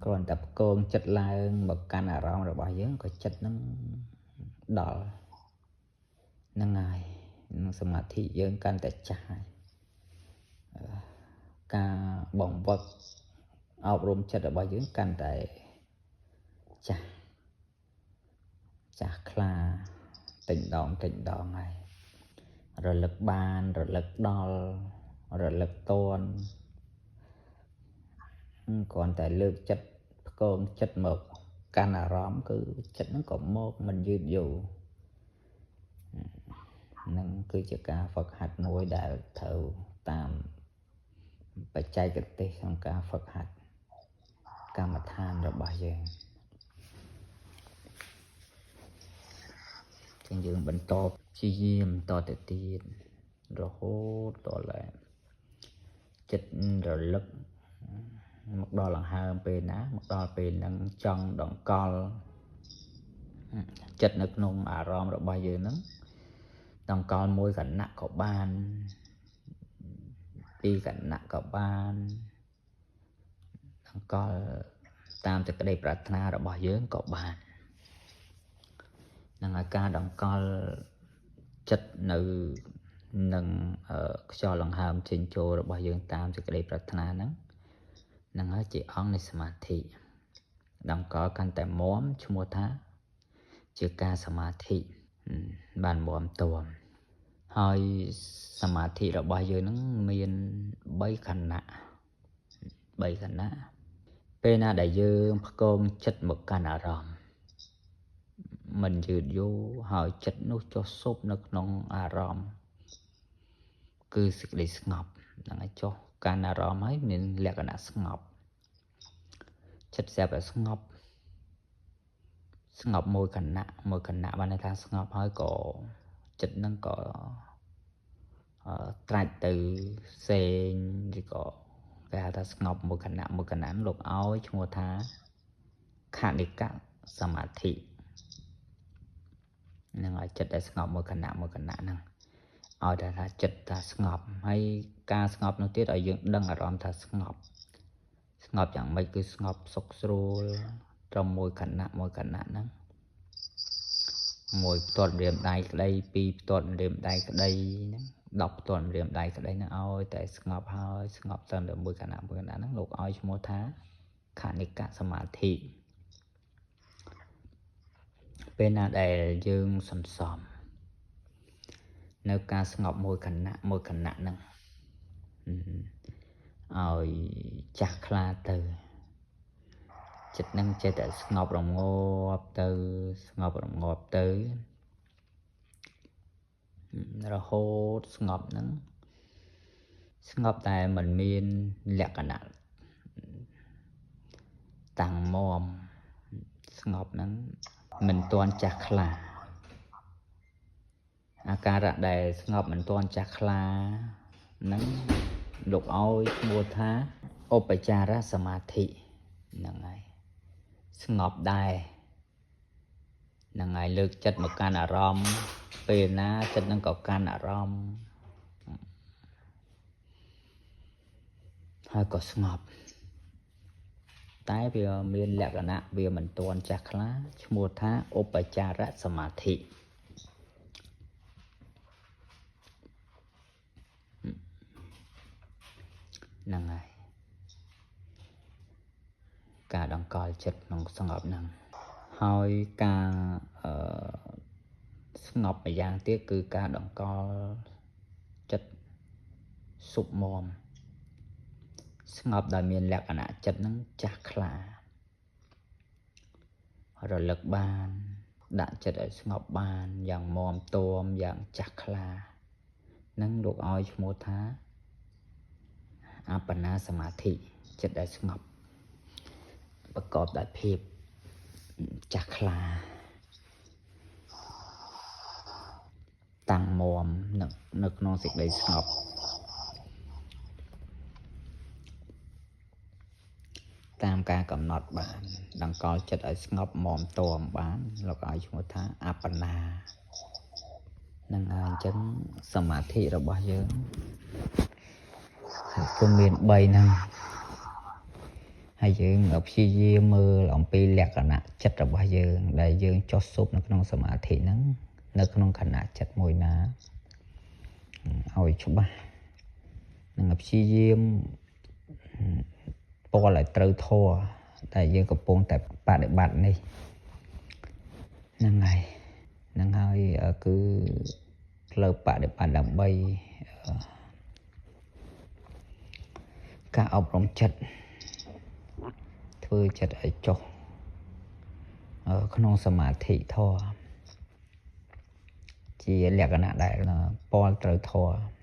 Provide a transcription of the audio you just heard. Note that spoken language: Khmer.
គ្រាន់តែផ្គងចិត្តឡើងមកកាន់អារម្មណ៍របស់យើងក៏ចិត្តនឹងដល់ហ្នឹងហើយនឹងសមាធិយើងកាន់តែចាស់ហើយការបង្វឹកអប់រំចិត្តរបស់យើងកាន់តែចាស់ចាស់ខ្លាតិចដងតិចដងហើយរលឹកបានរលឹកដល់រលឹកតនគ្រាន់តែលើកចិត្តផ្គងចិត្តមកកាន់អារម្មណ៍គឺចិត្តហ្នឹងក៏មកមិនយឺតយូរនឹងគឺជាការហ្វឹកហាត់មួយដែលត្រូវតាមបច្ចេកទេសក្នុងការហ្វឹកហាត់កម្មដ្ឋានរបស់យើងចឹងយើងបន្តព្យាយាមតទៅទៀតរហូតដល់តែចិត្តរលឹកមកដល់ដង្ហើមពេលណាមកដល់ពេលហ្នឹងចង់ដង្កល់ចិត្តនៅក្នុងអារម្មណ៍របស់យើងហ្នឹងដង្កល់មួយកណៈក៏បានពីរកណៈក៏បានដង្កល់តាមសេចក្តីប្រាថ្នារបស់យើងក៏បាននឹងឲ្យការដង្កល់ចិត្តនៅនឹងខ្យល់ដង្ហើមចេញចូលរបស់យើងតាមសេចក្តីប្រាថ្នាហ្នឹងហ្នឹងហើយជាអង្គនៃសមាធិដង្កល់កាន់តែមាំឈ្មោះថាជាការសមាធិបានមាំទាំហើយសមាធិរបស់យើងហ្នឹងមាន3ខណៈ3ខណៈពេលណាដែលយើងផ្គងចិត្តមកកាន់អារម្មណ៍មិនយឺតយូរហើយចិត្តនោះចុះស៊ប់នៅក្នុងអារម្មណ៍គឺសេចក្តីស្ងប់ហ្នឹងហើយចុះកាន់អារម្មណ៍ហើយមានលក្ខណៈស្ងប់ចិត្តស្រាប់តែស្ងប់ស្ងប់មួយខណៈមួយខណៈបានន័យថាស្ងប់ហើយក៏ចិត្តហ្នឹងក៏ត្រាច់ទៅផ្សេងឬក៏គេហៅថាស្ងប់មួយខណៈមួយខណៈលោកឲ្យឈ្មោះថាខណិកសមាធិហ្នឹងឲ្យចិត្តដែលស្ងប់មួយខណៈមួយខណៈហ្នឹងឲ្យតែថាចិត្តថាស្ងប់ហើយការស្ងប់នោះទៀតឲ្យយើងដឹងអារម្មណ៍ថាស្ងប់ស្ងប់យ៉ាងម៉េចគឺស្ងប់សុខស្រួលត្រឹមមួយខណៈមួយខណៈហ្នឹងមួយផ្ទាត់ម្រាមដៃក្តីពីរផ្ទាត់ម្រាមដៃក្តីហ្នឹង10ផ្ទាត់ម្រាមដៃក្តីហ្នឹងឲ្យតែស្ងប់ហើយស្ងប់ត្រឹមតែមួយខណៈមួយខណៈហ្នឹងលោកឲ្យឈ្មោះថាខណិកសមាធិពេលណាដែលយើងសន្សំនៅការស្ងប់មួយខណៈមួយខណៈហ្នឹងឲ្យចាស់ខ្លាទៅចិត្តហ្នឹងចេះតែស្ងប់រងាប់ទៅស្ងប់រងាប់ទៅរហូតស្ងប់ហ្នឹងស្ងប់តែមិនមានលក្ខណៈតាំងមាំស្ងប់ហ្នឹងមិនទាន់ចាស់ខ្លាអាការៈដែលស្ងប់មិនទាន់ចាស់ខ្លាហ្នឹងលោកឲ្យឈ្មោះថាឧបចារសមាធិហ្នឹងហើយស្ងប់ដែរហ្នឹងហើយលើកចិត្តមកកាន់អារម្មណ៍ពេលណាចិត្តហ្នឹងក៏កាន់អារម្មណ៍ហើយក៏ស្ងប់តែវាមានលក្ខណៈវាមិនទាន់ចាស់ខ្លាឈ្មោះថាឧបចារសមាធិហ្នឹងហើយការដង្កល់ចិត្តក្នុងស្ងប់ហ្នឹងហើយការស្ងប់ម្យ៉ាងទៀតគឺការដង្កល់ចិត្តសុបមាំស្ងប់ដោយមានលក្ខណៈចិត្តហ្នឹងចាស់ខ្លារលឹកបានដាក់ចិត្តឲ្យស្ងប់បានយ៉ាងមាំទាំយ៉ាងចាស់ខ្លាហ្នឹងលោកឲ្យឈ្មោះថាអបណាសមាធិចិត្តដែលស្ងប់ប្រកបដោយភាពចាស់ខ្លាតាំងមាំនៅក្នុងសេចក្តីស្ងប់តាមការកំណត់បានដង្កល់ចិត្តឲ្យស្ងប់មាំទាំបានលោកឲ្យឈ្មោះថាអបណានឹងហើយអញ្ចឹងសមាធិរបស់យើងគឺមាន3ហ្នឹង ហើយយើងព្យាយាមមើលអំពីលក្ខណៈចិត្តរបស់យើង ដែលយើងចុះស៊ប់នៅក្នុងសមាធិហ្នឹងនៅក្នុងខណៈចិត្តមួយណាឲ្យច្បាស់ និងព្យាយាមពលឲ្យត្រូវធម៌តែយើងកំពុងតែបដិបត្តិនេះហ្នឹងហើយហ្នឹងហើយគឺផ្លូវបដិបត្តិដើម្បីការអប់រំចិត្តធ្វើចិត្តឲ្យចុះក្នុងសមាធិធម៌ជាលក្ខណៈដែលពលត្រូវធម៌។